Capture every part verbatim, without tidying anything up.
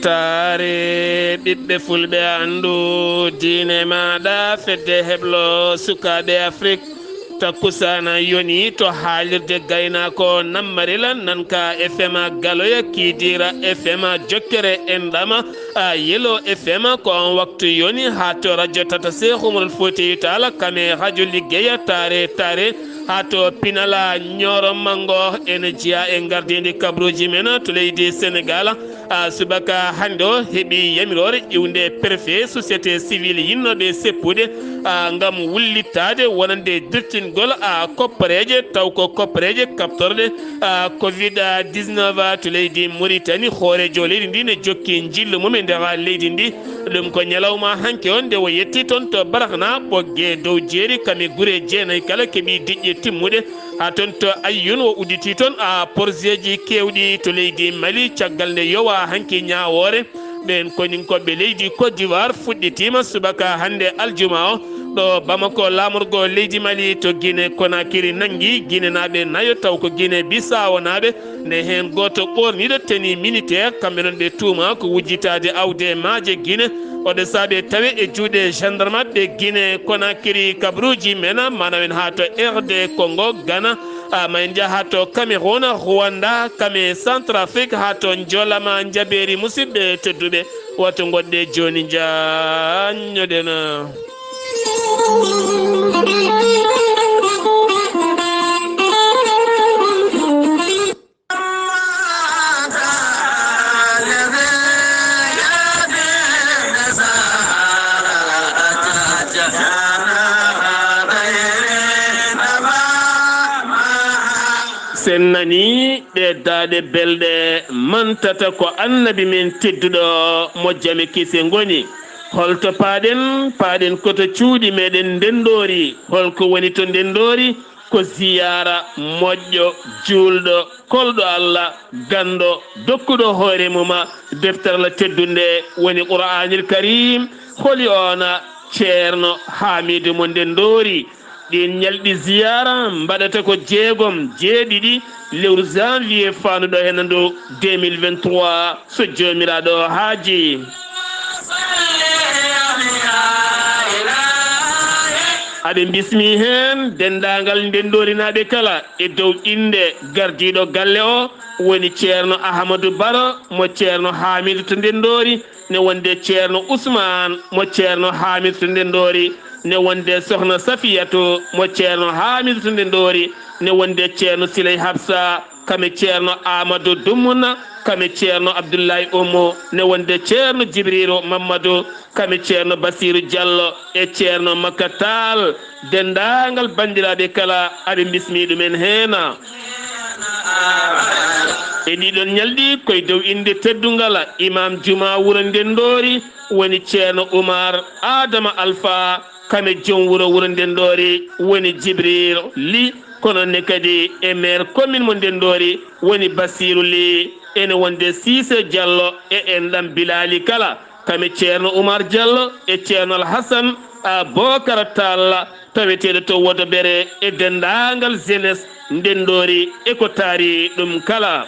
Taare ɓiɓɓe fulɓe, anndu diine maaɗa, fedde heblo sukaaɓe Afrik. Takkusaana yoni to haalirde gaynaako Nammarila, Nanka F M, Galoya, Kiidiira F M, Jokkere Enɗama, a Yelo F M. Ko on waktu yoni haa to radio tata Seex Umarul Fuutiyu Taala, kame radio liggeya Taare Taare, haa to Pinala Ñooro Manngo, ene jeyaa e ngardiindi kabaruuji men to leydi Senegaal. A subaka hannde o heɓi yamiroore iwnde préfet société civile yinnooɓe seppude, a, ngam wullittaade wonande dirtingol, a, koppareeje, taw ko koppareeje kaɓtorɗe, a, covid dix-neuf to leydi Mauritanie. Hooreejo leydi ndi ne jokki njillu mum e nder leydi ndi. Ɗum ko ñalawma hanki o nde o yetti toon to Barakna, Ɓoggee, Dow Jeeri, kame gure jeenayi kala keɓi diƴƴe timmuɗe. Haa toon to Ayyun o udditi toon, a, porzeeji keewɗi to leydi Mali, caggal nde yowa hanki ñaawoore. Ɓeen koninkooɓe leydi Côte d'Ivoire fuɗɗitiima subaka hannde aljuma o ɗo Bamako, laamorgo leydi Mali to Guinée Conakry nanngi Guinénaaɓe nayo, taw ko Guinée Bissawonaaɓe, nde heen gooto ɓoorniiɗo tenue militaire. Kamɓe noon ɓe tuuma ko wujjitaade awde maaje Guinée. Oɗo saabe tawe e juuɗe gendarmeɓe Guinée Conakry. Kabaruuji men, maanaam en haa to R D Congo, Ghana, a, ma en njaha to Cameroun, Rwanda, kame Centrafrique, haa to Njolama Njabeeri. Musidɓe tedduɓe, woto ngoɗɗe jooni, njaññoɗen. Sen nanii ɗee daaɗe belɗe, mantata ko Annabi men tedduɗo mo jam e kise ngoni. Holto paaɗen? Paaɗen ko to cuuɗi meɗen Ndenndoori. Holko woni to Ndenndoori? Ko ziyaara moƴƴo, juulɗo, kolɗo Allah, ganndo, dokkuɗo hoore mum deftere Allah teddunde woni Qur'aanil Kariim. Holi oon? Ceerno Haamiidu mo Ndenndoori. Ɗiin ñalɗi ziyaara mbaɗata ko jeegom, jeeɗiɗi lewru janvier faanduɗo heen ndu deux mille vingt-trois, so Joomiraaɗo haaji. Aɓe mbismi heen denndaangal Ndenndorinaaɓe kala e dow innde gardiiɗo galle o, woni Ceerno Ahamadu Baro mo Ceerno Haamiidu to Ndenndoori, ne wonde Ceerno Usmaan mo Ceerno Haamiidu to Ndenndoori, ne wonde Sohna Safiyatu mo Ceerno Haamiidu to Ndenndoori, ne wonde Ceerno Siley Hafsa, kame Ceerno Aamadu Dummuna, kame Ceerno Abdullahi Ummu, ne wonde Ceerno Jibriiru Mammadu, kame Ceerno Basiiru Jallo e Ceerno Makka Taal. Denndaangal banndiraaɓe kala, aɓe mbismi ɗumen heen. E ɗiɗon ñalɗi, koye dow innde teddungal Imaam Jumaa wuro Ndenndoori, woni Ceerno Umar Aadama Alfa, kame joom wuro wuro Ndenndoori, woni Jibril Li, kono ne kadi e maire commune mo Ndenndoori, woni Basiiru Li, ene wonde Siise Jallo e enɗam Bilaali kala. Kame Ceerno Umar Jallo e Ceerno Alhasan Abokar Tall, taweteeɗo to Wodobere, e denndaangal jeunesse Ndenndoori e ko taari ɗum kala.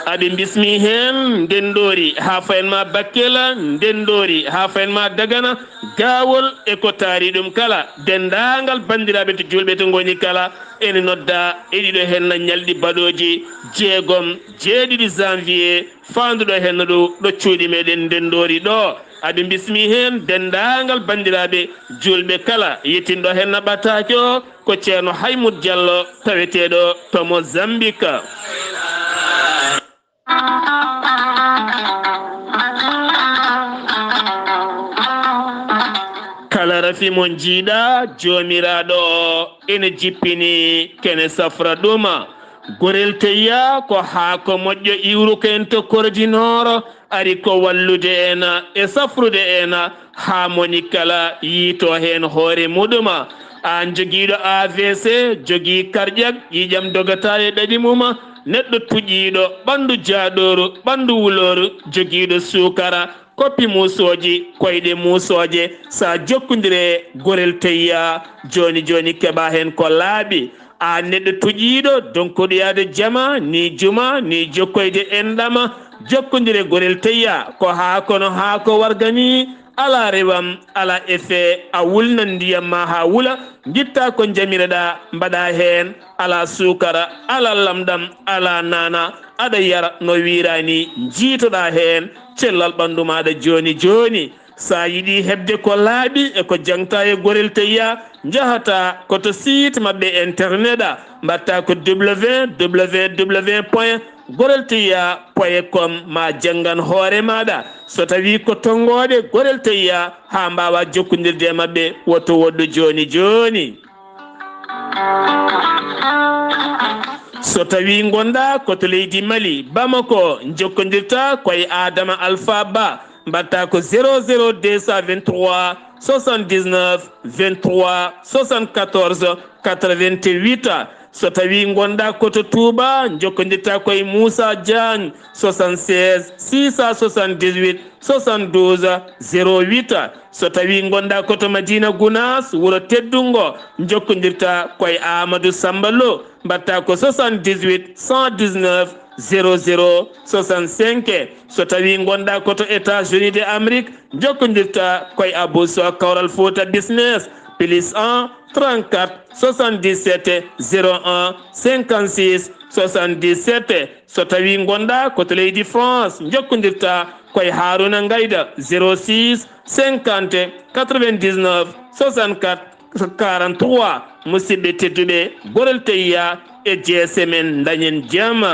Aɓe mbismi heen Ndenndoori haa fayen ma Bakkela, Ndenndoori haa fayen ma Dagana, Gaawol e ko taari ɗum kala. Denndaangal banndiraaɓe to juulɓe to ngoni kala, ene nodda e ɗiɗo heen na ñalɗi baɗooji jeegom, jeeɗiɗi janvier, faanduɗo heen ɗo, ɗo cuuɗi meɗen Ndenndoori ɗo. Aɓe mbismi heen denndaangal banndiraaɓe juulɓe kala, yettinɗo heen na ɓataake o ko Ceerno Haymut Jallo, taweteeɗo to Mozambique. Kala rafi mo njiiɗa, Joomiraaɗo o ene jippini, kene safra ɗum. Gorel teyya ko haako moƴƴo iwruko en to Kordi Nooro, ari ko wallude en e safrude en haa moni kala yiito heen hoore muɗum. Aan jogiiɗo A V C, jogii karƴak, ƴiiƴam dogataa e ɗaɗi mum, neɗɗo tuƴiiɗo, ɓanndu jaaɗooru, ɓanndu wulooru, jogiiɗo suukara, koppi muusooji, koyɗe muusooje, so a jokkondire gorel teyya, jooni jooni keɓa heen ko laaɓi. A neɗɗo tuƴiiɗo, donkoɗo yaade jama, ni juma, ni jokkoyde enɗam, jokkondire gorel teyya, ko haa kono haa ko warga ni, alaa rewam, alaa effet, a wulnan ndiyam ma haa wula, ngitta ko njamireɗaa, mbaɗa heen, alaa suukara, alaa lamɗam, alaa naana, aɗa yara no wiiraani, njiitoɗaa heen cellal ɓanndu maaɗa jooni jooni. So a yiɗi heɓde ko laaɓi e ko jaŋta e gorel teyya, njahata ko to site maɓɓe internet, mbaɗta ko www point gorel teyya point com, ma janngan hoore maaɗa. So tawii ko tonngooɓe gorel teyya, haa mbaawa jokkondirde e maɓɓe, woto woɗɗu jooni jooni. So tawii ngonɗaa ko to leydi Mali, Bamako, njokkondirta ko e Adama Alpha Ba, mbaɗta ko zéro zéro deux cent vingt-trois soixante-dix-neuf vingt-trois soixante-quatorze quatre-vingt-huit. So tawii ngonɗaa ko to Touba, njokkondirta ko e Moussa Diagne, soixante-seize six cent soixante-dix-huit soixante-douze zéro huit. So tawii ngonɗaa ko to Madina Gounass, wuro teddungo, njokkondirta ko e Amadou Samba Lo, mbaɗta ko soixante-dix-huit cent dix-neuf zéro zéro soixante-cinq. So tawii ngonɗaa ko to États-Unis de Amérique, njokkondirta ko e Abou Sow Kawral Fouta Business, plus un trente-quatre soixante-dix-sept zéro un cinquante-six soixante-dix-sept. So tawii ngonɗaa ko to leydi France, njokkondirta ko e Harouna Ngayda, zéro six cinquante quatre-vingt-dix-neuf soixante-quatre quarante-trois. Musidɓe tedduɓe, gorel teyya e G S M en, ndañen jam.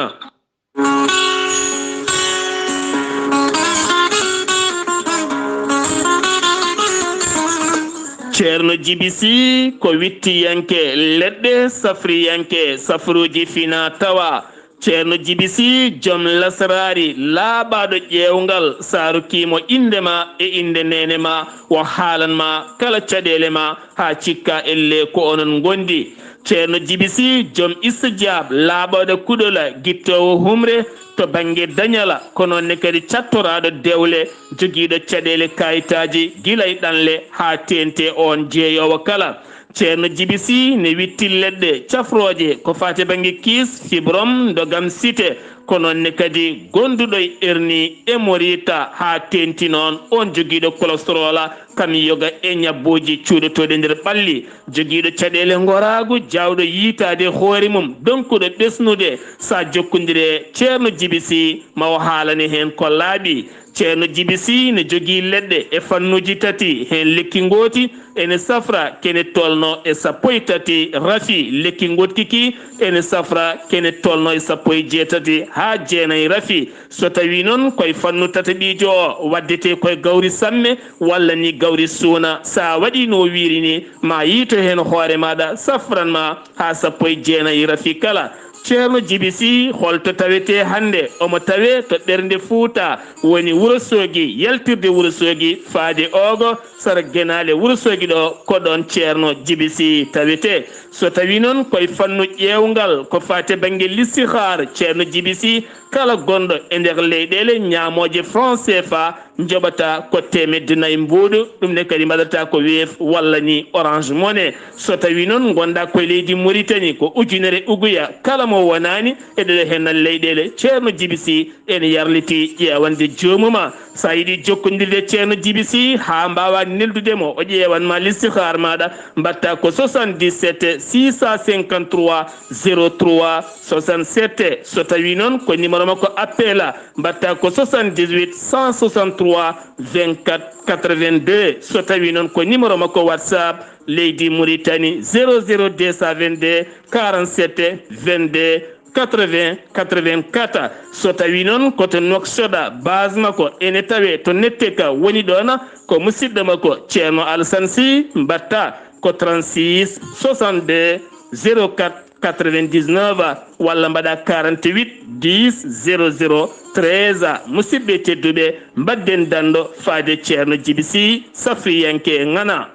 Ceerno Jibi Si ko wittiyanke leɗɗe, safriyanke safruuji fina tawa. Ceerno Jibi Si, joom lasraari, laaɓaaɗo ƴeewngal, sa rokkii mo innde ma e innde neene ma, o haalan ma kala caɗeele ma, haa cikka ellee ko onon ngondi. Ceerno Jibi Si, joom istijaab, laaɓaaɗo kuɗola, gittoowo humre to bannge dañala, ko noon ne kadi cattoraaɗo dewle, jogiiɗo caɗeele kaayitaaji gila e ɗanle haa teeŋti oon jeeyoowo kala. Ceerno Jibi Si ne witti leɗɗe cafrooje ko faati bannge kiis, fibrom, ndogam site, ko noon ne kadi gonduɗo e erni, hémorroïde, haa teeŋti noon oon jogiiɗo cholestérol, kam yoga e ñabbuuji cuuɗotooɗi nder ɓalli, jogiiɗo caɗeele ngoraagu, jaawɗo yiytaade hoore mum, donkuɗo ɓesnude, sa jokkondire Ceerno Jibi Si, ma o haalane heen ko laaɓi. Ceerno Jibi Si ne jogii leɗɗe e fannuuji tati, heen lekki ngooti ene safra kene tolno e sappo e tati rafi, lekki ngootki ki ene safra kene tolno e sappo e jeetati haa jeenayi rafi. So tawii noon ko e fannu tataɓiijo o, waddetee ko e gawri samme walla ni gawri suuna, sa waɗii no wiiri ni, ma yiyto heen hoore maaɗa, safran ma haa sappo e jeenayi rafi kala. Ceerno Jibi Si, holto tawetee hannde? Omo tawee to ɓernde Fuuta, woni Wuro Soogi, yaltirde Wuro Soogi faade Oogo, sara Genaale Wuro Soogi ɗo, ko ɗoon Ceerno Jibi Si tawetee. So tawii noon ko e fannu ƴeewngal, ko faati e bannge listihaar, Ceerno Jibi Si, kala gonɗo e nder leyɗeele ñaamooje franc C F A, njoɓata ko teemedde nayi mbuuɗu, ɗum ne kadi mbaɗata ko Wave walla ni Orange Money. So tawii noon ngonɗaa ko e leydi Mauritanie, ko ujunere uguya kala mo wonaani e ɗeɗo hennal leyɗeele, Ceerno Jibi Si ene yarliti ƴeewande joomum. So a yiɗi jokkondirde Ceerno Jibi Si haa mbaawaa neldude mo, o ƴeewan ma listihaar maaɗa, mbaɗta ko soixante-dix-sept six cent cinquante-trois zéro trois soixante-sept. So tawii noon ko numéro makko appel, mbaɗta ko soixante-dix-huit cent soixante-trois vingt-quatre quatre-vingt-deux. So tawii noon ko numéro makko WhatsApp leydi Mauritanie, zéro zéro deux cent vingt-deux quarante-sept vingt-deux quatre-vingts quatre-vingt-quatre. So tawii noon ko to Nouakchott, base makko ene tawee to Netteka woni ɗoon, ko musidɗo makko Ceerno Alassane Sy, mbaɗta ko trente-six soixante-deux zéro quatre quatre-vingt-dix-neuf, walla mbaɗa quarante-huit dix zéro zéro treize. Musidɓe tedduɓe, mbaɗden danndo faade Ceerno Jibi Si, safriyanke ŋana.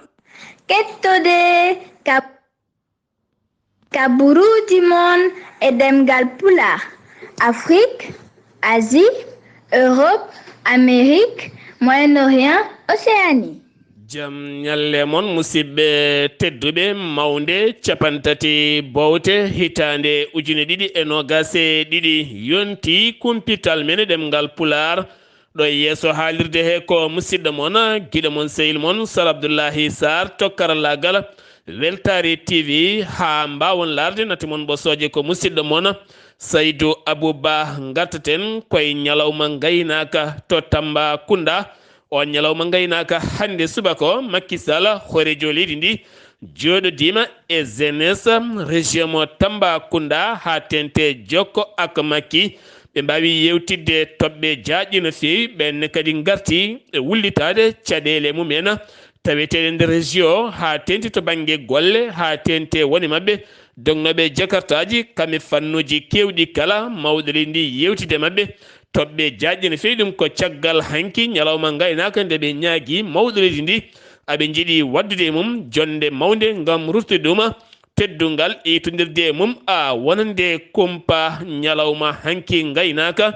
Kettode ka, ka buruuji mon e ɗemngal Pulaar, Afrique, Asie, Europe, Amérique, Moyen-Orient, Océanie. Jam ñalle mon, musidɓe tedduɓe, mawnde capantati bowte hitaande ujune ɗiɗi e noogaas e ɗiɗi yonti kumpital men e ɗemngal Pulaar. Ɗo e yeeso haalirde he ko musidɗo mon, giɗo mon, sehil mon, Sar Abdullahi Sar to karallaagal Weltaare T V. Haa mbaawon laarde nate mon ɓosooje ko musidɗo mon Saydu Abuba. Ngartaten koye ñalawma ngaynaaka to Tambacounda. O ñalawma ngaynaaka hannde subaka o, Macky Sall, hooreejo leydi ndi, jooɗodiima e jeunesse région mo Tambacounda haa teeŋti jokko ak Macky. Ɓe mbaawi yeewtidde toɓɓe jaajɗe no feewi. Ɓeen ne kadi ngarti e wullitaade caɗeele mum en taweteeɗe nder région o, haa teeŋti to bannge golle, haa teeŋti woni maɓɓe dognooɓe jakartaaji, kam e fannuuji keewɗi kala, mawɗo leydi ndi yeewtidde maɓɓe. Toɓɓe jaajɗe no feewi ɗum ko caggal hanki ñalawma ngaynaaka nde ɓe ñaagi mawɗo leydi ndi, aɓe njiɗi waɗdude e mum jonnde mawnde ngam ruttude ɗum teddungal e yettondirde e mum a wonande kumpa ñalawma hanki ngaynaaka.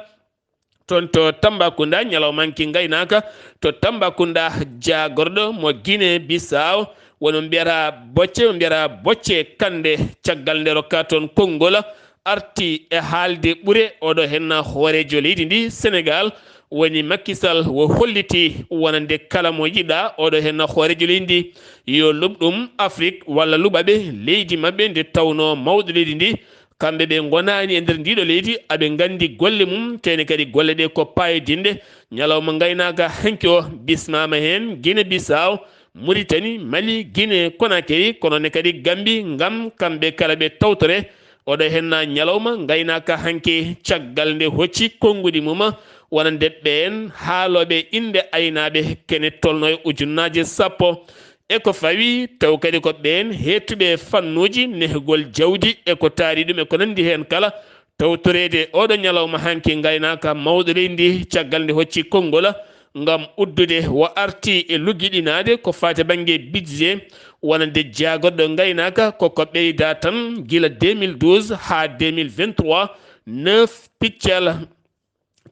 Toon to Tambacounda, ñalawma hanki ngaynaaka to Tambacounda, jaagorɗo mo Guinée Bissau, woni mo mbiyata Bocce, mo mbiyata Bocce Kande, caggal nde rokka toon konngol, arti e haalde ɓure oɗo henna hooreejo leydi ndi Sénégal, woni Macky Sall, o holliti wonande kala mo yiɗa oɗo henna hooreejo leydi ndi yo luɓ ɗum Afrik walla luɓaɓe leydi maɓɓe, nde tawnoo mawɗo leydi ndi, kamɓe ɓe ngonaani e nder ndiɗo leydi, aɓe nganndi golle mum, tene kadi golle ɗe ko paayodinɗe. Ñalawma ngaynaaka hanki o bismaama heen Guinée Bissau, Mauritanie, Mali, Guinée Conakry, kono ne kadi Gambie, ngam kamɓe kala ɓe tawtore. Oɗo henna ñalawma ngaynaaka hanki caggal nde hocci konnguɗi mum wonande ɓeen haalooɓe innde aynaaɓe kene tolno e ujunnaaje sappo. E ko fawi taw kadi ko ɓeen heettuɓe fannuuji nehgol jawdi e ko taari ɗum e ko nanndi heen kala, tawtoreede oɗo ñalawma hanki ngaynaaka mawɗo leydi ndi caggal nde hocci konngol ngam uddude o arti e luggiɗinaade ko faati bannge budget wonande jaagorɗo ngaynaaka, ko ko ɓeyda tan gila deux mille douze haa deux mille vingt-trois, neuf piccal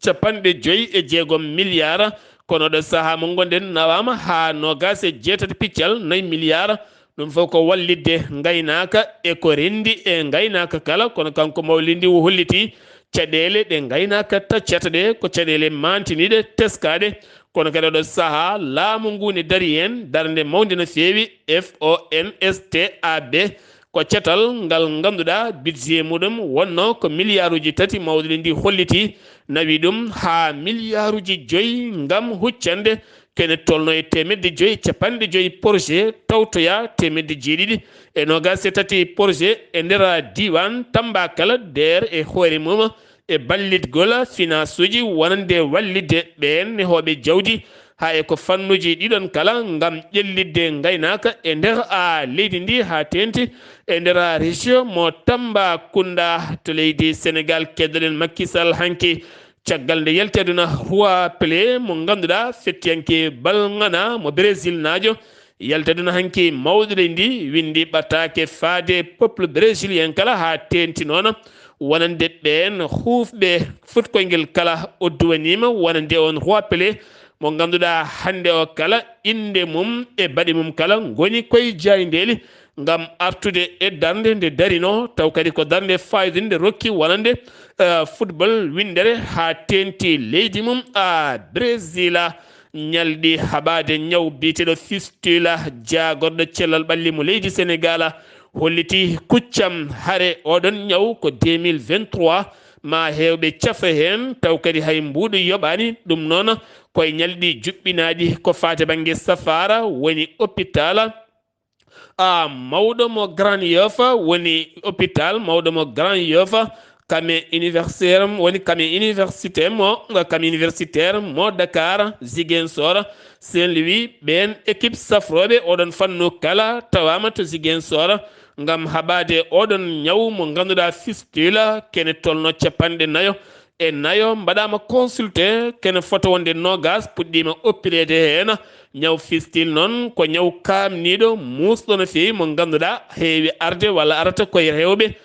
capanɗe joyi e jeegom milliards. Kono ɗo sahaa mo ngonɗen nawaama haa noogaas e jeetati piccal nayi milliards. Ɗum fof ko wallitde ngaynaaka e ko renndi e ngaynaaka kala. Kono kanko mawɗo leydi ndi o holliti caɗeele ɗe ngaynaaka taccata ɗe ko caɗeele maantiniiɗe, teskaaɗe. Kono kadi oɗo sahaa laamu ngu ne darii heen darnde mawnde no feewi, F O N S T A B. Ko catal ngal ngannduɗaa budget muɗum wonnoo ko miliyaaruuji tati, mawɗo leydi ndi holliti, nawi ɗum haa miliyaaruuji joyi ngam huccande kene tolno e teemedde joyi capanɗe joyi projet, tawtoya teemedde jeeɗiɗi e noogaas e tati projet e nder diiwaan Tamba kala, nder e hoore mum e ballitgol finaasuuji wonande wallitde ɓeen nehooɓe jawdi, haa e ko fannuuji ɗiɗon kala ngam ƴellitde ngaynaaka e nder a leydi ndi, haa teeŋti e nder a région mo Tambacounda to leydi Sénégal. Keddoɗen Macky Sall hanki caggal nde yalti aduna, Roi Pelé mo ngannduɗaa fettiyanke bal ŋana mo Brésilnaajo, yalti aduna hanki mawɗo leydi ndi, winndi ɓataake faade peuple brésilien kala, haa teeŋti noon wonande ɓeen huufɓe fotkoyngel kala. O duwaniima wonande on Roi Pelé mo ngannduɗaa hannde o kala innde mum e baɗi mum kala ngoni koye jaayndeeli ngam artude e darnde nde darino, taw kadi ko darnde faayodinde rokki wonande, eh, football winndere haa teeŋti leydi mum a Brésil. Ñalɗi haɓaade ñaw biyeteeɗo fistule, jaagorɗo cellal ɓalli mo leydi Sénégal, holliti kuccam hare oɗon ñaw ko deux mille vingt-trois, ma heewɓe cafa heen, taw kadi hay mbuuɗu yoɓaani. Ɗum noon koye ñalɗi juɓɓinaaɗi ko faati bannge safaara woni hôpital, a, mawɗo mo Grand Yoff, woni hôpital mawɗo mo Grand Yoff, kame universitaire, woni kame université mo, kame universitaire mo Dakar, Ziguinchor, Saint-Louis, ɓeen équipe safrooɓe oɗon fannu kala tawaama to Ziguinchor ngam haɓaade oɗon ñaw mo ngannduɗaa fistule kene tolno capanɗe nayo e nayo mbaɗaama consulté, kene fota wonde noogaas puɗɗiima oppireede heen. Ñaw fistule noon ko ñaw kaamniiɗo, muusɗo no feewi, mo ngannduɗaa heewi arde walla arata koye rewɓe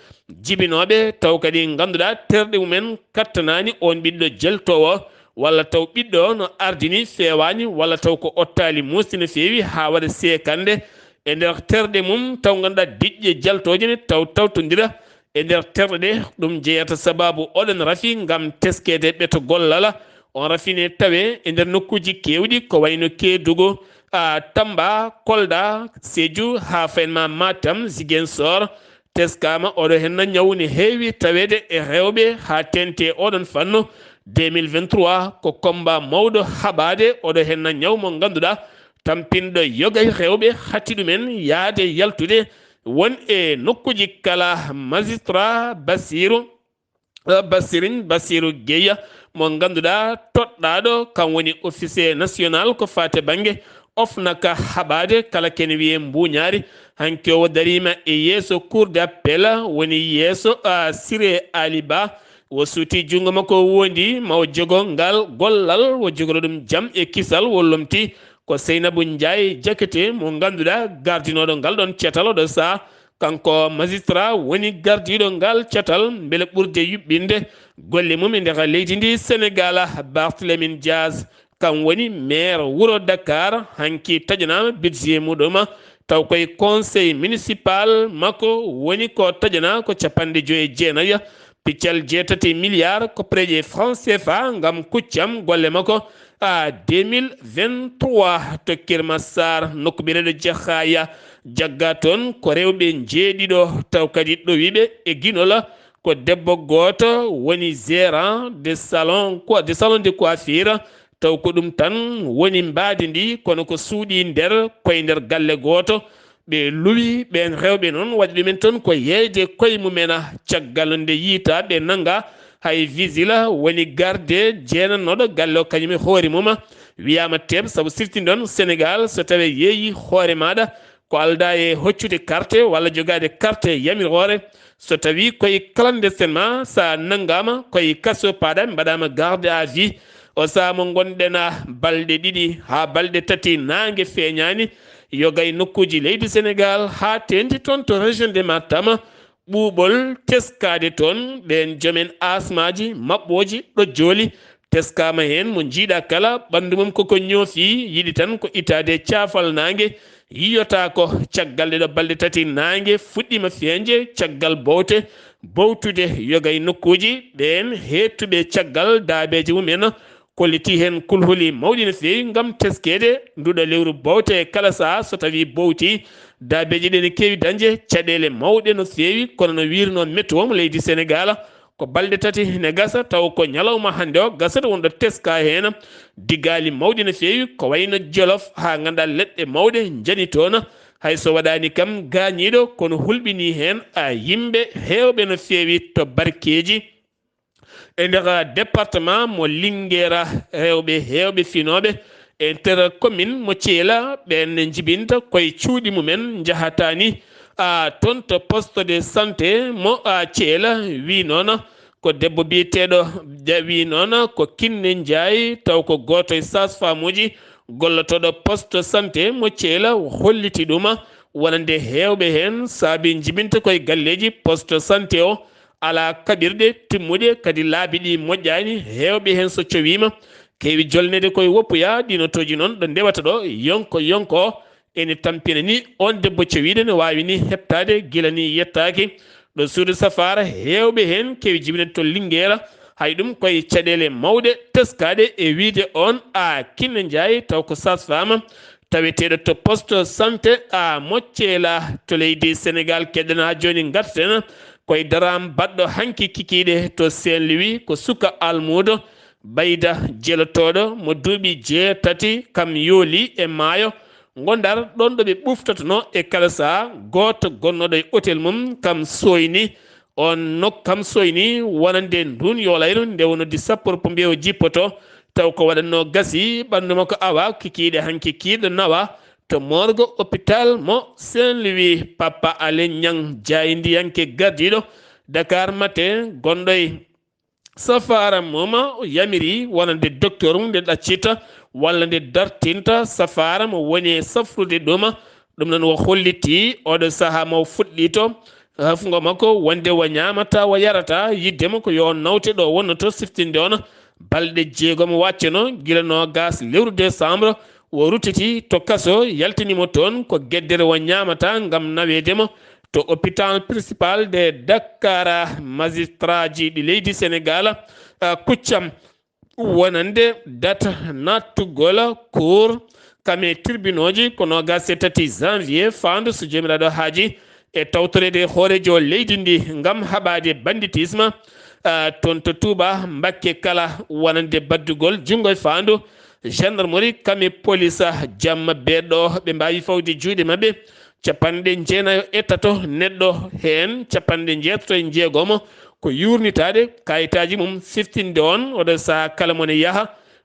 jibinooɓe, taw kadi ngannduɗaa terɗe mumen kattanaani oon ɓiɗɗo jeltoowo. walla taw ɓiɗɗo no ardini feewaani, walla taw ko ottaali muusde no feewi haa waɗa seekannde e nder terɗe mum, taw ngannduɗaa diƴƴe jaltooje ne taw tawtondira e nder terɗe ɗe. Ɗum jeyata sabaabu oɗon rafi ngam teskeede ɓeto gollala. On rafi ne tawee e nder nokkuuji keewɗi ko wayno Keedugu, a, Tamba, Kolda, Seju, haa fayin ma Matam, Ziguinchor. Teskaama oɗo henna ñawu ne heewi taweede e rewɓe haa teeŋti oɗon fannu. Deux mille vingt-trois ko komba mawɗo haɓaade oɗo henna ñaw mo ngannduɗaa tampinɗo yoga e rewɓe hatti ɗumen yaade yaltude won e nokkuuji kala. Magistrat Basiru, eh, Basirin Basiru Geya mo ngannduɗaa toɗɗaaɗo kam woni officier national ko faate bannge ofnaka haɓaade kala kene wiyee mbuuñaari. Hanki o dariima e yeeso Cour d'appel woni yeeso, ah, Siré Ali Ba. O suuti junngo makko wondi ma o jogo ngal gollal, o jogoro ɗum jam e kisal, o lomti ko Seynabou Ndiaye Diakité mo ngannduɗaa gardinooɗo ngal ɗon cetal oɗo saha. Kanko magistrat woni gardiiɗo ngal cetal mbele ɓurde yuɓɓinde golle mum e nder leydi ndi Senegal. Barthélémy Dias kam woni maire wuro Dakar, hanki taƴanaama budget muɗum, taw koye conseil municipal makko woni ko taƴanaa ko capanɗe joyi e jeenayi, piccal jeetati milliard koppareeje franc C F A ngam kuccam golle makko a deux mille vingt-trois to Kër Massar, nokku biyeteeɗo Jaxaaya. Jagga toon ko rewɓe njeeɗiɗo, taw kadi ɗowiiɓe e ginol. Ko debbo gooto woni gérant de salon, de salon de coiffure, taw ko ɗum tan woni mbaadi ndi, kono ko suuɗi nder, koye nder galle gooto. Ɓe luwi ɓeen rewɓe noon, waɗi ɗumen toon ko yeeyde koye mumen. Caggal nde yiytaa ɓe nannga, hay Vigile woni garde jeenannooɗo galle o kañum e hoore mum. Wiyaama teeɓ, sabu siftinde on Senegal, so tawii yeeyi hoore maaɗa, ko aldaa e hoccude carte walla jogaade carte yamiroore. So tawii koye clandestinement, so a nanngaama koye kaso paaɗaa, mbaɗaama garde à vue. O sahaa mo ngonɗen a balɗe ɗiɗi haa balɗe tati naange feeñaani, yoga e nokkuuji leydi Senegal haa teeŋti toon to région de Matam. Ɓuuɓol teskaade toon ɓeen joomen asmaaji maɓɓooji ɗojjooli. Teskaama heen mo njiiɗaa kala ɓanndu mum koko ñoofi, yiɗi tan ko itaade caafal naange. Yiyotaako caggal ɗeɗo balɗe tati naange fuɗɗiima feeñde caggal bowte bowtude yoga e nokkuuji ɓeen heedtuɓe caggal daabeeje mumen. Kolliti heen kulhuli mawɗi no feewi ngam teskeede nduɗo lewru bowte kala sahaa so tawii bowti. Daabeeje ɗe ne keewi dañde caɗeele mawɗe no feewi, kono no wiirnoo météo mo leydi Senegal, ko balɗe tati ne gasa, taw ko ñalawma hannde o gasata wonɗo teska heen. Diggaali mawɗi no feewi, ko wayno Jolof haa nganndaa leɗɗe mawɗe njani toon. Hay so waɗaani kam gaañiiɗo, kono hulɓinii heen a yimɓe heewɓe no feewi to barkeeji. E nder département mo Linguère, rewɓe heewɓe finooɓe e nder commune mo Thiel, ɓeen ne njibinta koye cuuɗi mumen, njahataani a toon to poste de santé mo a Thiel. Wi noon ko debbo biyeteeɗo, de wi noon ko Kinne Njaay, taw ko gooto e sage-femme uji gollotooɗo poste santé mo Thiel, holliti ɗum wonande heewɓe heen saabi njibinta koye galleeji poste santé o. Alaa kaɓirɗe timmuɗe, kadi laabi ɗi moƴƴaani, heewɓe heen so cowiima, keewi jolneede koye woppuya ɗinotooji noon ɗo ndewata ɗo yonko yonko. Ene tampina ni oon debbo cowiiɗo ne waawi ni heɓtaade gila ni yettaaki. Ɗo suudu safaara heewɓe heen keewi jibinede to Linguère, hay ɗum koye caɗeele mawɗe teskaaɗe e wiyde oon a Kinne Njaay, taw ko sage-femme taweteeɗo to poste santé a Moccela to leydi Senegal. Keɗen haa jooni ngarten koye daraam baɗɗo hanki kikiiɗe to Saint-Louis, ko suka almuudo Bayda jelotooɗo mo duuɓi jeetati, kam yooli e maayo ngo Ndar, ɗoon ɗo ɓe ɓuftotonoo e kala sahaa. Gooto gonnooɗo e otel mum kam sooyni, oon nok kam sooyni wonande nduun yoolayru nde wonodi sappo pompier o jippoto, taw ko waɗatnoo gasi ɓanndu makko awa kikiiɗe hanki kiiɗo nawa to morgue hôpital mo Saint-Louis. Papa Alain Niang, jaayndiyanke gardiiɗo Dakar Matin gonɗo e safaara mum, o yamiri wonande docteur mum nde ɗaccita walla nde dartinta safaara mo woni e safrude ɗum. Ɗum noon o holliti oɗo sahaa mo fuɗɗito hafngo makko wonde o ñaamata, o yarata, yiɗde mo ko yo nawte ɗo wonnoto siftinde on Balɗe jeegom waccono, gila noogas lewru décembre, o ruttiti to kaso, yaltini mo toon ko geddere o ñaamata ngam naweede mo to hôpital principal de Dakar. Magistraaji ɗi leydi Senegal, ah, kuccam wonande data nattugol cour kam e tribunooji ko noogas e tati janvier faandu, so Joomiraaɗo haaji, e tawtoreede hooreejo leydi ndi ngam haɓaade banditisme, ah, toon to Touba Mbakke kala wonande baddugol junngo e faandu, gendarmerie kam e police, jamma beeɗo ɓe mbaawi fawde juuɗe maɓɓe. Capanɗe jeenayo e tato neɗɗo, heen capanɗe jeetato e jeegomo ko yuurnitaade, kayitaaji mum siftinde on oɗo sahaa kala mo ne yaha.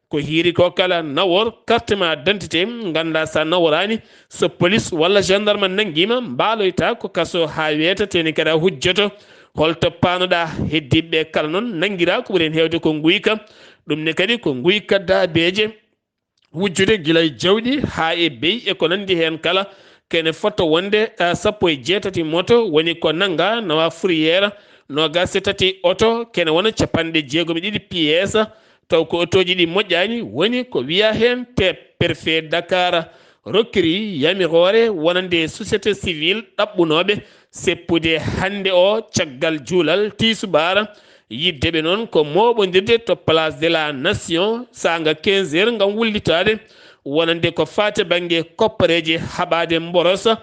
Ko hiiri ko kala nawor carte ma d'identité, ngannda sa naworaani, so police walla gendarme nanngiima, mbaaloyta ko kaso haa weeta, teni kadi a hujjoto. Holto paanoɗaa? Heddiiɓe ɓe kala noon nanngiraa ko ɓuri heen heewde ko nguyka. Ɗum ne kadi ko nguyka daabeeje, wujjude gila e jawɗi haa e beyi e ko nanndi heen kala. Kene fota wonde, ah, sappo e jeetati moto woni ko nannga, nawa fourrière, noogas e tati oto, kene wona capanɗe jeegom e ɗiɗi piyeesa, taw ko otooji ɗi moƴƴaani, woni ko wiya heen te préfet Dakar rokkiri yamiroore wonande société civile ɗaɓɓunooɓe seppude hannde o caggal juulal tiisubaara. Yidde ɓe noon ko mooɓondirde to Place de la Nation, saanga quinze heures, ngam wullitaade wonande ko faati bannge koppareeje haɓaade mborosa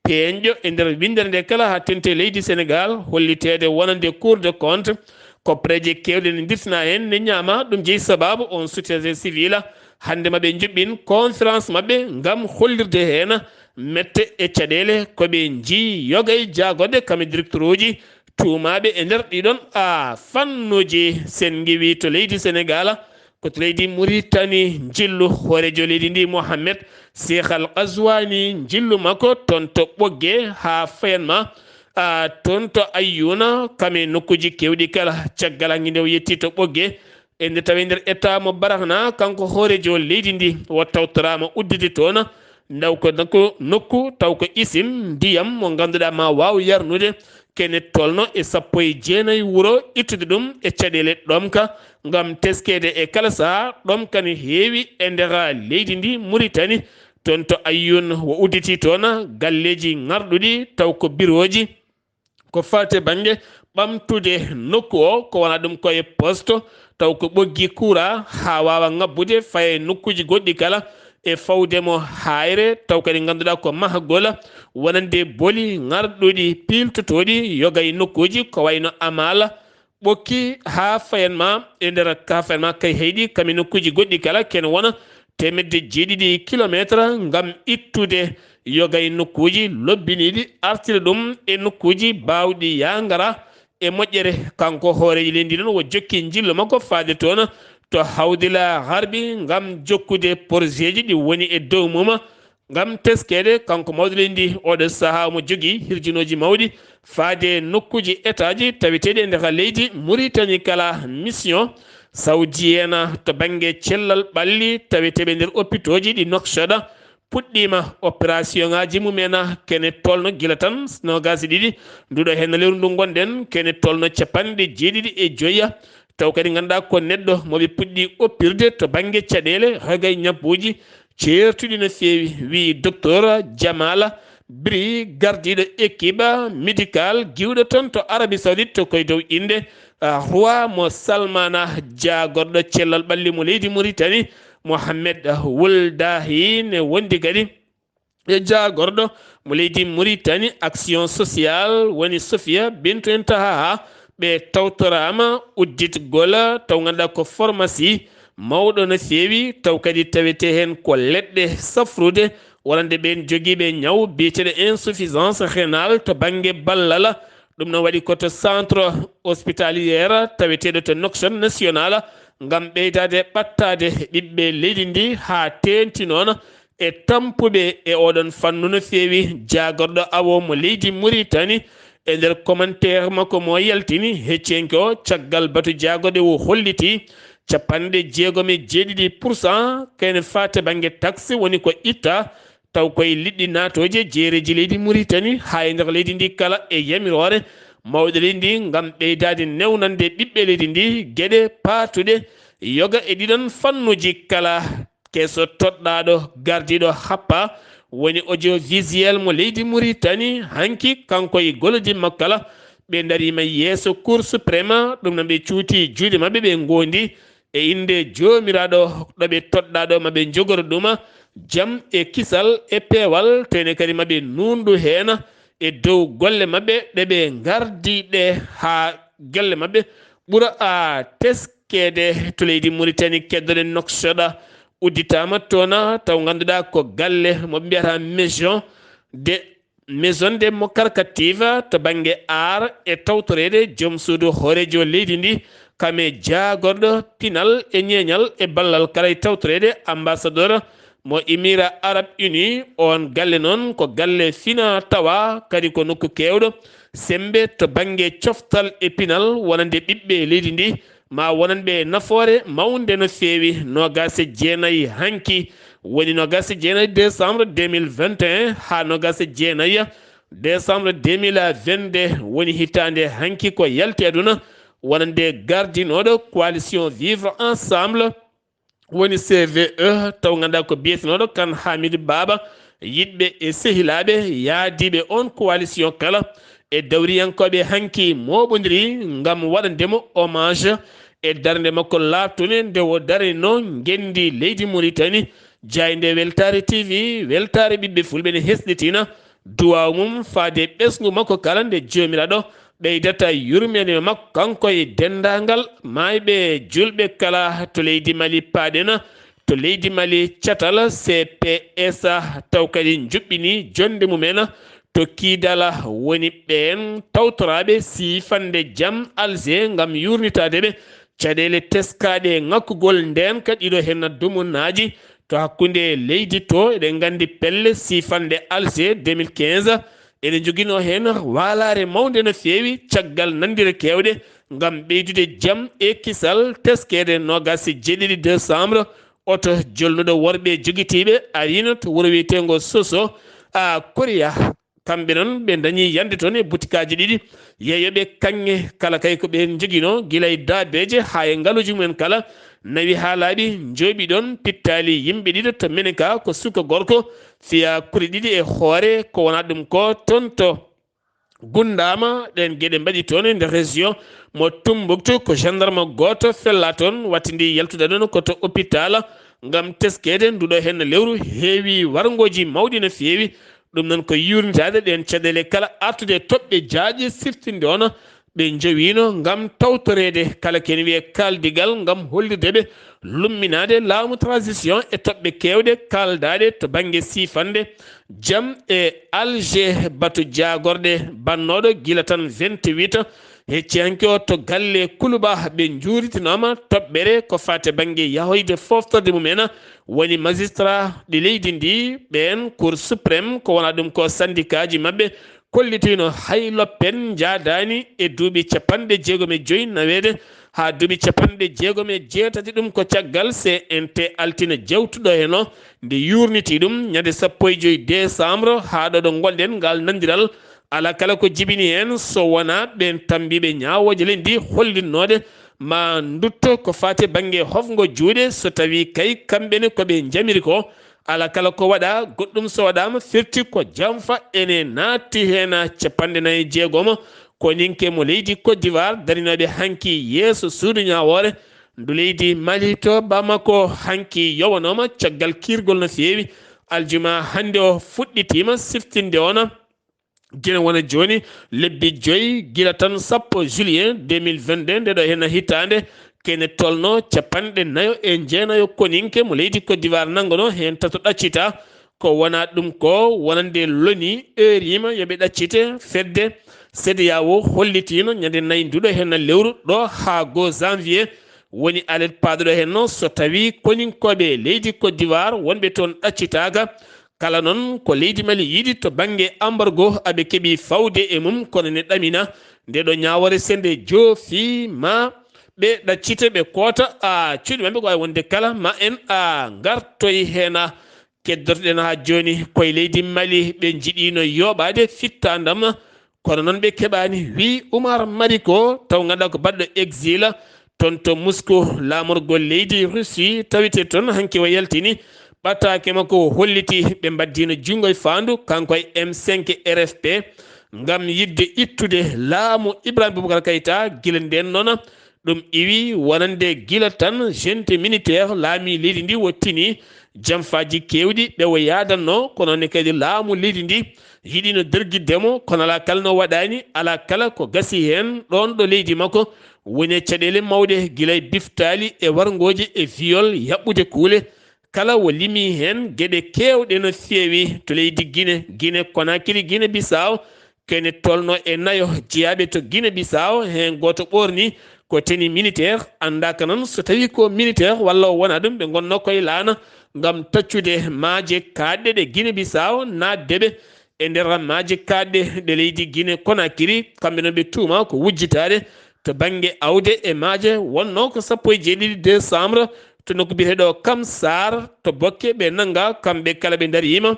peeñɗo e nder winndere nde kala haa teeŋti leydi Senegal, holliteede wonande Cour des comptes, koppareeje keewɗe ne ndirtinaa heen, ne ñaama. Ɗum jeyi sabaabu on société civile hannde maɓɓe njuɓɓin conférence maɓɓe ngam hollirde heen mette e caɗeele ko ɓe nji yoga e jaagorɗe kam e directeur uji tuumaaɓe e nder ɗiɗon, a, fannuuji. Sen ngiwi to leydi Senegal, ko to leydi Muritani, njillu hooreejo leydi ndi Mohamed Cheikh Al Ghazouani, njillu makko toon to Ɓoggee haa Fayanma, a, toon to Ayyuuna, kam e nokkuuji keewɗi kala. Caggal hanki nde o yetti to Ɓoggee, e nde tawi nder état mo Barahna, kanko hooreejo leydi ndi, o tawtoraama udditi toon ndaw ko nokku, nokku taw ko isin ndiyam mo ngannduɗaa ma waaw yarnude kene tolno e sappo e jeenayi wuro, ittude ɗum e caɗeele ɗomka ngam teskeede e kala sahaa. Ɗomka ne heewi e nder leydi ndi Muritani, toon to Ayyuun o udditi toon galleeji ŋarɗuɗi taw ko birooji. Ko faati e bannge ɓamtude nokku o, ko wona ɗum ko e poste, taw ko ɓoggi kuura haa waawa ŋabbude faye nokkuuji goɗɗi kala, e fawde mo haayre, taw kadi ngannduɗaa ko mahagol wonande boli ŋarɗuɗi piiltotooɗi yoga e nokkuuji ko wayno Amaala, Ɓokki haa Fayanma e nder Kaafenma, Kayhayɗi, kam e nokkuuji goɗɗi kala, kene wona teemedde jeeɗiɗi kilomeetre ngam ittude yoga e nokkuuji lobbiniiɗi, artira ɗum e nokkuuji baawɗi yaa ngara e moƴƴere. Kanko hooreejo leydi noon o jokki njillu makko faade toon to Hawdila Harbi ngam jokkude porosieji ɗi woni e dow mum ngam teskeede. Kanko mawɗo leydi ndi, oɗo sahaa omo jogii hirjinooji mawɗi faade nokkuuji etaaji taweteeɗi e nder leydi Muritani kala. Mission saoudienne to bannge cellal ɓalli taweteeɓe nder oppitooji ɗi Nouakchott puɗɗiima opération ŋaaji mum en, kene tolno gila tan noogaas e ɗiɗi nduɗo heen lewru ndu ngonɗen, kene tolno capanɗe jeeɗiɗi e joya. Taw kadi ngannduɗaa ko neɗɗo mo ɓe puɗɗi oppirde to bannge caɗeele, hogay ñabbuuji ceertuɗi no feewi, wiyi docteur Jamala Bri, gardiiɗo équipe médical giwɗo toon to Arabie Saoudite, to koye dow innde, ah, roi mo salmana, jaagorɗo cellal ɓalli mo leydi Muritani, Mohamed Wuldahi, ne wondi kadi e jaagorɗo mo leydi Muritani, Action Sociale, woni Sofia Bintu en Taha, ɓe tawtoraama udditgol, taw ngannduɗaa ko pharmacie mawɗo no feewi, taw kadi tawetee heen ko leɗɗe safrude, wonande ɓeen jogiiɓe ñaw biyeteeɗo insuffisance rénale to bannge ballal. Ɗum noon waɗi ko to centre hospitalier taweteeɗo to Nouakchott National ngam ɓeydaade ɓattaade ɓiɓɓe leydi ndi haa teeŋti noon e tampuɓe e oɗon fannu no feewi. Jaagorɗo awo mo leydi Muritani e nder commentaire makko mo yaltini heccenke o, caggal batu jaagorɗe o holliti capanɗe jeegom e jeeɗiɗi pour cent kene faate bannge taxe woni ko itta, taw koye liɗɗi naatooje jeereeji leydi Muritani haa e nder leydi ndi kala e yamiroore mawɗo leydi ndi ngam ɓeydaade newnande ɓiɓɓe leydi ndi geɗe paatuɗe Yoga e ɗiɗon fannuuji kala, keso toɗɗaaɗo gardiiɗo happa, woni audiovisuel mo leydi Muritani, hanki kanko e gollodi makko kala, ɓe ndariima yeeso Cour suprême, ɗum noon ɓe cuuti juuɗe maɓɓe, ɓe ngondi e innde Joomiraaɗo, ɗo ɓe toɗɗaaɗo maɓɓe njogoro ɗuma jam e kisal e peewal, to ene kadi maɓɓe nuunɗu heen e dow golle maɓɓe ɗe ɓe ngardi ɗe haa galle maɓɓe ɓura a teskeede to leydi Muritani. Keddoɗen Nouakchott udditaama toon, taw ngannduɗaa ko galle mo ɓe mbiyata maison de, maison de Mokarkatif to bannge aar e tawtoreede joom suudu hooreejo leydi ndi, kam e jaagorɗo pinal e ñeeñal e ballal kala e tawtoreede ambassadeur mo Émirats Arabes Unis. Oon galle noon ko galle fina tawa, kadi ko nokku keewɗo semmbe to bannge coftal e pinal wonande ɓiɓɓe leydi ndi, ma wonanɓe nafoore mawnde no feewi. Noogaas e jeenayi hanki, woni noogaas e jeenayi décembre deux mille vingt et un haa noogaas e jeenayi décembre deux mille vingt-deux, woni hitaande hanki ko yalti aduna, wonande gardinooɗo coalition Vivre Ensemble, woni C V E, taw ngannduɗaa ko biyetenooɗo Kan Hamidou Baba, yiɗɓe e sehilaaɓe yaadiiɓe oon coalition kala e dawriyankooɓe hanki mooɓondiri ngam waɗande mo hommage e darnde makko laaɓtunde nde o darinoo ngenndi leydi Muritani. Jaaynde Weltaare T V, weltaare ɓiɓɓe fulɓe ne hesɗitina duwaaw mum faade ɓesngu makko kala nde Joomiraaɗo ɓeydata yurmeende makko kanko e denndaangal maayɓe julɓe kala to leydi Mali. Paaɗen to leydi Mali, catal C P S taw kadi njuɓɓini jonnde mum en to Kiidala, woni ɓeen tawtoraaɓe siifande jam Alger ngam yuurnitaade ɓe. Caɗeele teskaaɗe e ŋakkugol ndeen ka ɗiɗo heen dumunaaji to hakkunde leydi to, eɗen nganndi pelle siifande Alger deux mille quinze, ene njoginoo heen waalaare mawnde no feewi caggal nanndire keewɗe ngam ɓeydude jam e kisal. Teskeede noogaas e jeeɗiɗi décembre, oto jolnuɗo worɓe jogitiiɓe ariino to wuro wiyeteengo Soso a Koriya. Kamɓe noon ɓe dañi yande toon e butikaaji ɗiɗi yeeyooɓe kaŋŋe kala, kay ko ɓe njoginoo gila e daabeeje haa e ngaluuji mumen kala. Nawi haa laaɓi, njooɓi ɗoon pittaali yimɓe ɗiɗo to Meneka, ko suka gorko fiya kuɗe ɗiɗi e hoore, ko wonaa ɗum ko toon to Gundama. Ɗeen geɗe mbaɗi toon e nder région mo Tumbuktu, ko gendarme gooto fella toon, wattindi yaltude ɗoon ko to hôpital ngam teskeede. Nduɗo heen lewru heewi warngooji mawɗi no feewi. Ɗum noon ko yuurnitaade ɗeen caɗeele kala artude e toɓɓe jaaƴe siftinde on ɓe njowiino ngam tawtoreede kala ko ene wiyee kaaldigal ngam hollirde ɓe lumminaade laamu transition e toɓɓe keewɗe kaaldaaɗe to bannge siifande jam e Alger. Batu jaagorɗe bannooɗo gila tan vingt-huit hecci hanki o to galle Kuluba, ɓe njuuritinooma toɓɓere ko faati bannge yahoyde foftorde mum en, woni magistrat ɗi leydi ndi, ɓeen Cour suprême, ko wona ɗum ko sandikaaji maɓɓe kollitiino hay loppen njaadaani e duuɓi capanɗe jeegom e joy naweede haa duuɓi capanɗe jeegom e jeetati. Ɗum ko caggal C N T altine jawtuɗo heen o, nde yuurniti ɗum ñande sappo e joy décembre haa ɗo ɗo ngonɗen ngal nandiral. Alaa kala ko jibini heen so wonaa ɓeen tammbiiɓe ñaawooje leydi ndi hollinnoode ma ndutto ko faati e bannge hofngo juuɗe, so tawii kay kamɓe ne ko ɓe njamiri ko. Alaa kala ko waɗaa goɗɗum, so waɗaama firti ko jamfa ene naatti heen. Capanɗe nayi e jeegom koninke mo leydi Côte d'Ivoire darinooɓe hanki yeeso suudu ñaawoore ndu leydi Mali to Bamako hanki yowanooma caggal kiirgol no feewi. Aljuma hannde o fuɗɗitiima siftinde ona. Gila wona jooni lebbi joyi, gila tan sappo juillet deux mille vingt-deux, nde ɗo heen hitaande, kene tolno capanɗe nayo e jeenayo koninke mo leydi Côte d'Ivoire nanngono heen tato ɗaccitaa. Ko wona ɗum ko wonande loni heurima yo ɓe ɗaccite. Fedde CEDEAO hollitiino ñande nayi nduɗo heen lewru ɗo haa goo janvier woni alet paaɗuɗo heen no so tawii koninkooɓe leydi Côte d'Ivoire wonɓe toon ɗaccitaaka. Kala noon ko leydi Mali yiɗi to bannge embargo, aɓe keɓi fawde e mum, kono ne ɗamina nde ɗo ñaawoore sende joofi ma ɓe ɗaccite, ɓe koota a cuuɗi maɓɓe, ko wawi wonde kala ma en a ngartoy heen. Keddotoɗen haa jooni koye leydi Mali, ɓe njiɗiino yooɓaade fittaandam, kono noon ɓe keɓaani, wi Oumar Mariko, taw ngannduɗaa ko baɗɗo exil Toon to Moscou, laamorgol leydi Russie tawete toon hanki o yaltini ɓataake makko, o holliti ɓe mbaddino junngo e faandu, kanko e M cinq R F P, ngam yiɗde ittude laamu Ibrahim Boubacar Keita. Gila ndeen noon, ɗum iwi wonande gila tan junte militaire laami leydi ndi wottini jamfaaji keewɗi ɓe o yaadanno, kono ne kadi laamu leydi ndi yiɗino dergidde mo, kono alaa kala no waɗaani, alaa kala ko gasi heen ɗoon ɗo leydi makko woni e caɗeele mawɗe, gila e biftaali e warngooji e viol, yaɓɓude kuule. Kala o limi heen geɗe keewɗe no feewi to leydi Gine, Gine Konakiri, Gine Bisaw, kene tolno e nayo jeyaaɓe to Gine Bisaw, heen gooto ɓoorni ko tenue militaire, anndaaka noon so tawii ko militaire walla o wonaa ɗum, ɓe ngonnoo koye laana ngam taccude maaje kaaɗɗe ɗe Gine Bisaw naatde ɓe e nder maaje kaaɗɗe ɗe leydi Gine Konakiri. Kamɓe noon ɓe tuuma ko wujjitaade to bannge awde e maaje, wonnoo ko sappo e jeeɗiɗi décembre to nokku biyeteeɗo Kamsar to Bokke ɓe nannga, kamɓe kala ɓe ndariima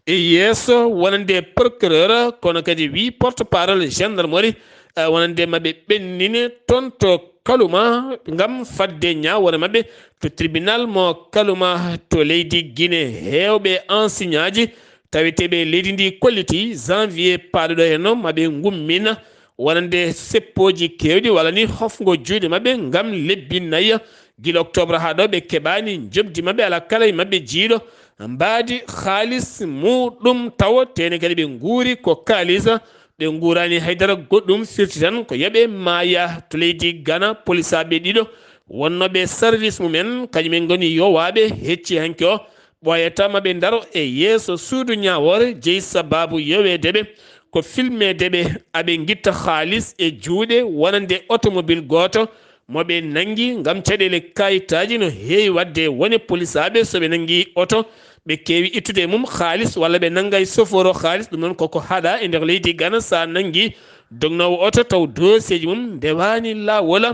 e yeeso wonande procureur, kono kadi wi porte-parole gendarmerie, eh, wonande maɓɓe ɓennine toon to Kaluma ngam fadde ñaawoore maɓɓe to tribunal mo Kaluma to leydi Gine. Heewɓe ansiñaaji taweteeɓe e leydi ndi kolliti janvier paaɗuɗo heen o maɓe ngummina wonande seppooji keewɗi walla ni hofngo juuɗe maɓɓe ngam lebbi nayi. Gila octobre haa ɗo ɓe keɓaani njoɓdi maɓɓe, alaa kala e maɓɓe jiyɗo mbaadi haalis muɗum tawo, tene kadi ɓe nguuri ko kaalis, ɓe nguuraani haydara goɗɗum, firti tan ko yoɓe maaya. To leydi Ghana, polisaaɓe ɗiɗo wonnooɓe service mumen, kañumen ngoni yowaaɓe, hecci hanki o ɓooyata ma ɓe ndaro e yeeso suudu ñaawoore, jeyi sabaabu yoweede ɓe ko filmeede ɓe aɓe ngitta haalis e juuɗe wonande otomobil gooto mo ɓe nanngi ngam caɗeele kayitaaji. No heewi waɗde wone polisaaɓe so ɓe nanngi oto, ɓe keewi ittude e mum haalis walla ɓe nannga e sofooro haalis. Ɗum noon koko haɗa e nder leydi Ghana, so a nanngi dognoowo oto taw doosieeji mum ndewaani laawol,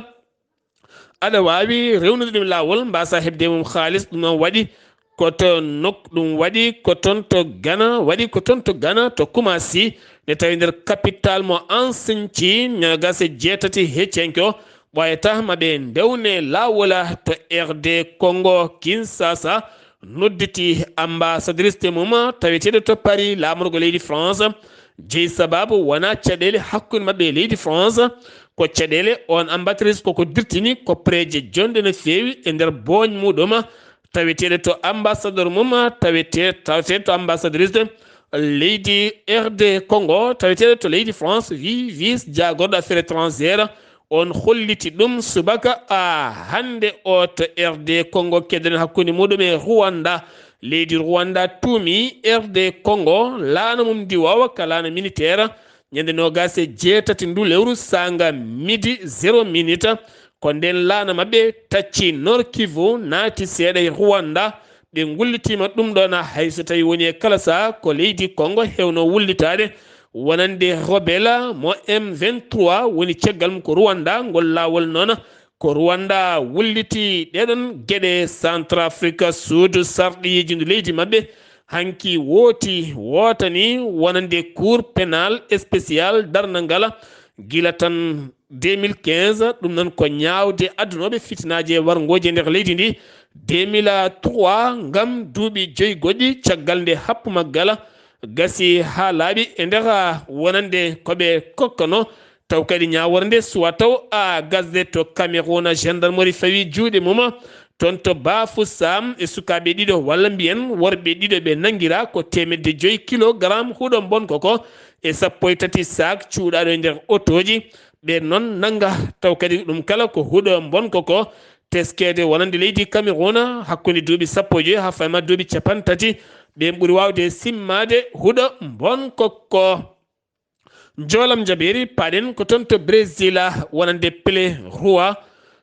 aɗa waawi rewnude ɗum laawol, mbaasa heɓde e mum haalis. Ɗum noon waɗi ko to nok-, ɗum waɗi ko toon to Ghana, waɗi ko toon to Ghana, to Kumasi, nde tawi nder capital mo Ansinci, ñagas e jeetati hecci hanki o, ɓooyata ma ɓe ndewne laawol to R D Congo, Kinshasa, nodditi ambassadrice mum taweteeɗo to Paris, laamorgo leydi France, jeyi sabaabu wona caɗeele hakkunde maɓɓe e leydi France, ko caɗeele. On ambassadrice koko dirtini ko peeje jonɗe no feewi e nder booñ muɗum, taweteeɗo to ambassadeur mum, tawete-, taweteeɗo to ambassadrice leydi R D Congo, taweteeɗo to leydi France, wi vice jaagorɗo affaire étrangère, on holliti ɗum subaka a hannde o to R D Congo, keddani hakkunde muɗum e Rwanda. Leydi Rwanda tuumi R D Congo, laana mum ndiwoowa ka laana militaire, ñande noogas e jeetati ndu lewru, saanga midi zéro minute, ko ndeen laana maɓɓe tacci Nord Kivu, naati seeɗa e Rwanda. Ɓe ngullitiima ɗum ɗoon, hay so tawii woni e kala saha ko leydi Congo heewno wullitaade wonande rebelle mo M vingt-trois woni caggal mum ko Rwanda. Ngol laawol noon ko Rwanda wulliti ɗeɗon geɗe. Centrafrique, suudu sarɗiiji ndu leydi maɓɓe hanki wooti, wootani wonande Cour pénale spéciale darnangal gila tan deux mille quinze. Ɗum noon ko ñaawde adunooɓe fitinaaji e warngooji e nder leydi ndi. Deux mille trois, ngam duuɓi joyi goɗɗi caggal nde happu maggal gasi haa laaɓi e nder wonande ko ɓe kokkano. Taw kadi ñaawoore nde suwa taw a gasde to Cameroun, gendarmerie fawi juuɗe mum toon to Bafoussam e sukaaɓe ɗiɗo walla mbiyen worɓe ɗiɗo ɓe nanngira ko teemedde joyi kilogaram huɗo mbonko ko e sappo e tati saak cuuɗaaɗo e nder otooji. Ɓe noon nannga taw kadi ɗum kala ko huɗo mbonko ko teskeede wonande leydi Cameroun hakkunde duuɓi sappo e joyi haa fayma duuɓi capanɗe tati. Ɓeen ɓuri waawde simmaade huɗo mbonko ko. Njoolam jabeeri, paɗen ko toon to Brésil, wonande Pelé roi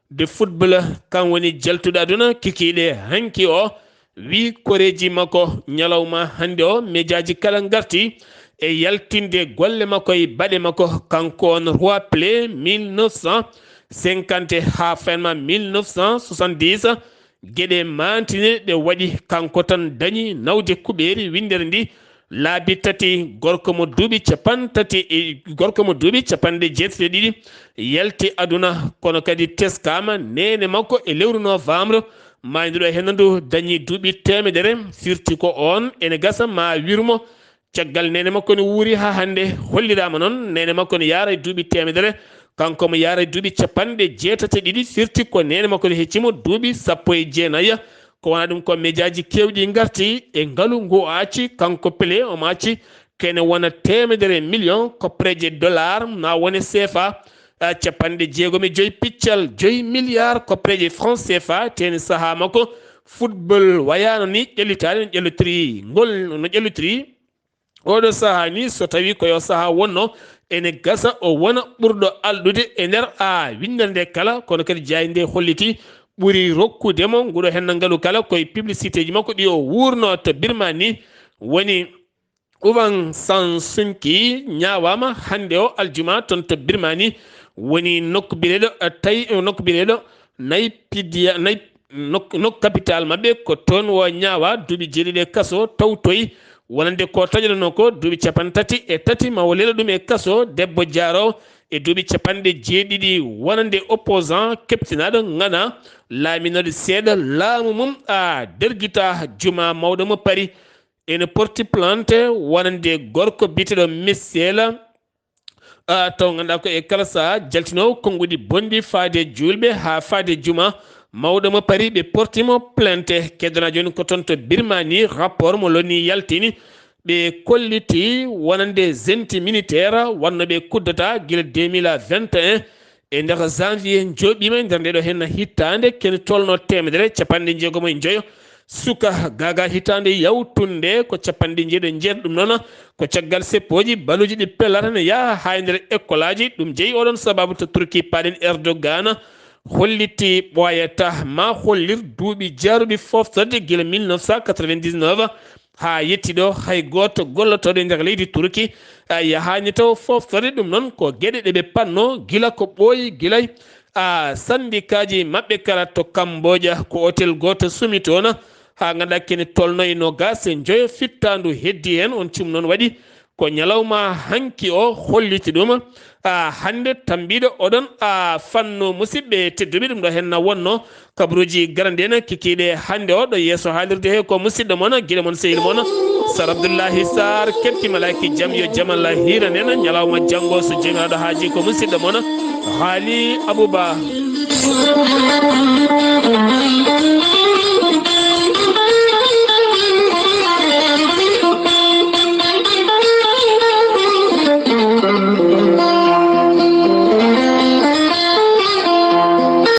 de football, kan woni jaltuɗo aduna kikiiɗe hanki o. Wi koreeji makko ñalawma hannde o, mejaaji kala ngarti e yaltinde golle makko e baɗe makko. Kanko on roi Pelé mille neuf cent cinquante haa fayma mille neuf cent soixante-dix, geɗe maantine ɗe waɗi kanko tan dañi nawde kuɓeeri winndere ndi. laabi tati, gorko mo duuɓi capantati e, gorko mo duuɓi capanɗe jeetati e ɗiɗi yalti aduna, kono kadi teskaama neene makko e lewru novembre, maayduɗo e henndu dañi duuɓi teemedere, firti ko oon ene gasa ma wirmo. Caggal neene makko ne wuuri haa hannde, holliraama noon neene makko ne yaara e duuɓi teemedere, kanko mo yaara e duuɓi capanɗe jeetati e ɗiɗi, firti ko neene makko ne heccimo duuɓi sappo e jeenayi. Ko wona ɗum ko mejaaji keewɗi ngarti e ngalu ngu o acci, kanko Pelé omo acci kene wona teemedere million koppareeje dollar, ma wone C F A, a, capanɗe jeegom e joyi piccal joyi milliard koppareeje franc C F A, teeni sahaa makko football wayaano ni ƴellitaade no ƴellitiri ngol, no ƴellitiri. Oɗo sahaa ni, so tawi ko yo sahaa wonno, ene gasa o wona ɓurɗo alɗude e nder a winndere nde kala, kono kadi jaaynde holliti ɓuri rokkude mo nguɗo henna ngalu kala koye publicité ji makko ɗi o wuurno to Birmanie. Woni Aung San Suu Kyi ñaawaama hannde o aljuma toon to Birmanie, woni nokku biyeteeɗo, eh, tawi, eh, nokku biyeteeɗo Naypidiya, Nay-, nok-, nokku capital maɓɓe ko toon o ñaawa duuɓi jeeɗiɗi e kaso, tawtoyi wonande ko taƴoɗono ko duuɓi capanɗe tati e tati ma o lelo ɗum e kaso, debbo jaaro e duuɓi capanɗe jeeɗiɗi wonande opposant keɓtinaaɗo ŋana laaminooɗo seeɗa laamu mum a dergita juma mawɗo mo Paris. Ene porti plainte wonande gorko biyeteeɗo Missela, a, taw ngannduɗaa ko e kala sahaa jaltinoowo konnguɗi bonɗi faade juulɓe haa faade juma mawɗo mo Paris, ɓe porti mo plainte. Keddora jooni ko toon to Birmanie, rapport mo loni yaltini, ɓe kolliti wonande junte militaire wonnooɓe coup d'État gila deux mille vingt et un. E nder janvier, njooɓiima e nder nde ɗo henna hitaande, kene tolno teemedere capanɗe jeegom e njoyo. Suka gaga hitaande yawtunde ko capanɗe jeeɗiɗi e jeetati. Ɗum noon ko caggal seppooji baluuji ɗi pellata ne yaha haa e nder ekkolaaji. Ɗum jeyi oɗon sababu to Turki, paaɗen Erdogan holliti ɓooyata ma hollir duuɓi jaaruɗi foftorde gila mille neuf cent quatre-vingt-dix-neuf haa yetti ɗo, hay gooto gollotooɗo e nder leydi Turki, a, yahaani taw foftorde. Ɗum noon ko geɗe ɗe ɓe panno gila ko ɓooyi gilay, a, sandikaaji maɓɓe kala to Kamboja, ko otel gooto sumi toon, haa ngannduɗaa kene tolno e noogaas e njoyo fittaandu heddi heen. On cumu noon waɗi ko ñalawma hanki o holliti ɗum. A, hannde tambiiɗo oɗon, a, fannu, musidɓe tedduɓe, ɗum ɗo henna wonno kabaruuji garanɗi en kikiiɗe hannde o ɗo yeeso haalirde he ko musidɗo mon, giɗo mon, sehil mon, Sar Abdullahi Sar, kepti malaaki jam yo jam Allah hiiran en. Ñalawma janngo so Joomiraaɗo haaji ko musidɗo mon, Haali Abouba.